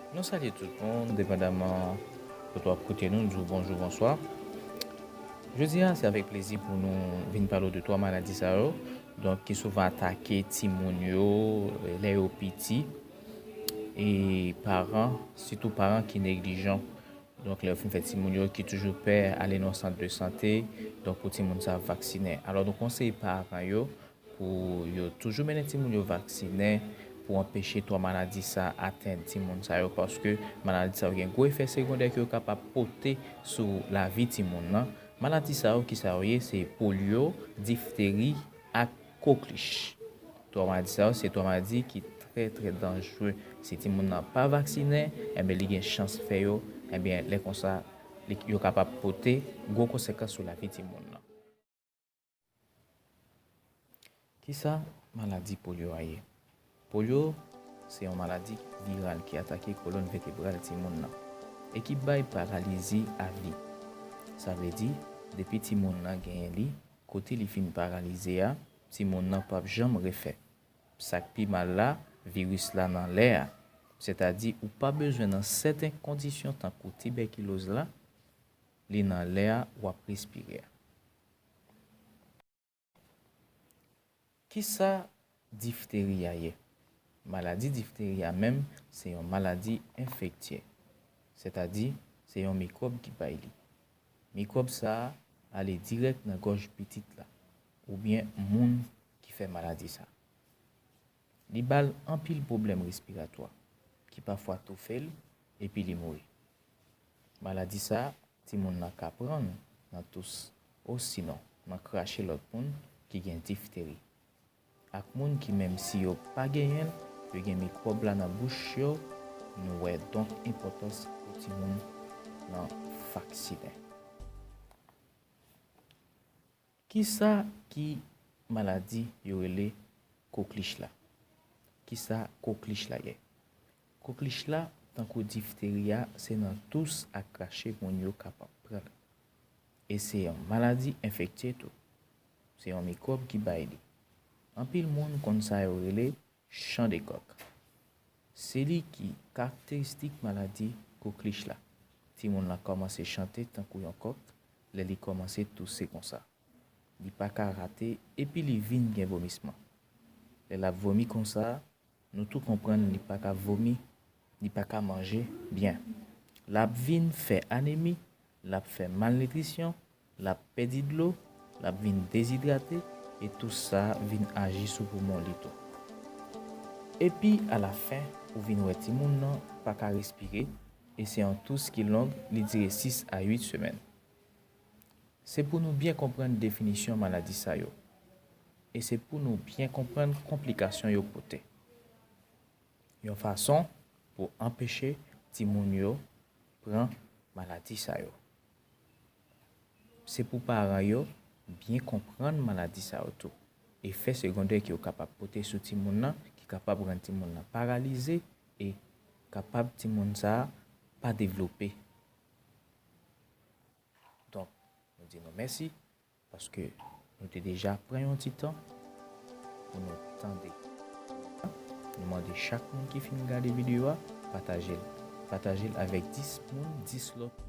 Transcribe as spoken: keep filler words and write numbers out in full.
Nou salye tout moun, depandaman kote w ap koute nou, nou di w bonjou, bonswa. Jodi a, se avèk plezi pou nou vin pale w de twa maladi sa yo, donk, ki souvan atake timoun yo, lè yo piti, e paran, sitou paran ki neglijan. Donk, lè yo fin fè timoun yo, ki toujou pè ale nan sant de sante, donk, pou timoun sa vaksinen. Alò, nou konseye paran yo, pou yo toujou mennen timoun yo vaksinen pou anpeche twa maladi sa atenn timoun sa yo, paske maladi sa yo gen gwo efè segondè ke yo kapab pote sou lavi timoun nan. Maladi sa yo, ki sa yo ye? Se polyo, difteri ak koklich. Twa maladi sa yo, se twa maladi ki trè, trè danjre. Si timoun nan pa vaksinen, enben, li gen chans fè yo, enben, lè konsa, li, yo kapab pote gwo konsekans sou lavi timoun nan. Kisa maladi polyo a ye? Polyo se yon maladi viral ki atake kolòn vètebral timoun nan e ki bay paralizi a vi. Sa vle di, depi timoun nan genyen li, kote li fin paralize a, timoun nan p ap janm refè. Sa k pi mal la, viris la nan lè a. Sètadi, ou pa bezwen nan sèten kondisyon tankou tibèkiloz la, li nan lè a w ap respire a. Kisa difteri a ye? Maladi difteri a menm, se yon maladi enfektye, sètadi se yon mikwòb ki bay li. Mikwòb sa a ale dirèk nan gòj pitit la, oubyen moun ki fè maladi sa a. Li ba l anpil pwoblèm respiratwa, ki pafwa toufe l, epi li mouri. Maladi sa a, timoun nan ka pran l nan tous, osinon nan krache lòt moun ki gen difteri. Ak moun ki, menm si yo pa genyen l, yo gen mikwòb la nan bouch yo, nou wè donk enpòtans pou timoun nan vaksinen. Kisa ki maladi yo rele koklich la? Kisa koklich la ye? Koklich la, tankou difteri a, se nan tous ak krache moun yo kapab pran l. E se yon maladi enfektye tou. Se yon mikwòb ki bay li. Anpil moun konn sa yo rele chan de kòk. Se li ki karakteristik maladi koklich la. Timoun lan kòmanse chante tankou yon kòk lè li kòmanse touse konsa. Li pa ka rate epi li vin gen vomisman. Lè l ap vomi konsa, nou tou konprann li pa ka vomi, li pa ka manje byen. L ap vin fè anemi, l ap fè malnitrisyon, l ap pèdi dlo, l ap vin dezidrate, e tou sa vin aji sou poumon li tou. Epi, alafen, ou vin wè timoun nan pa ka respire, e se yon tous ki long, li dire sis a uit semèn. Se pou nou byen konprann definisyon maladi sa yo. E se pou nou byen konprann konplikasyon yo pote. Yon fason pou anpeche timoun yo pran maladi sa yo. Se pou paran yo byen konprann maladi sa yo tou. Efè segondè ke yo kapab pote sou timoun nan, ki kapab rann timoun nan paralize e kapab timoun sa a pa devlope. Donk, nou di nou mèsi paske nou te deja pran yon ti tan pou nou tande. Nou mande chak moun ki fin gade videyo a, pataje l. Pataje l avèk dis moun, dis lòt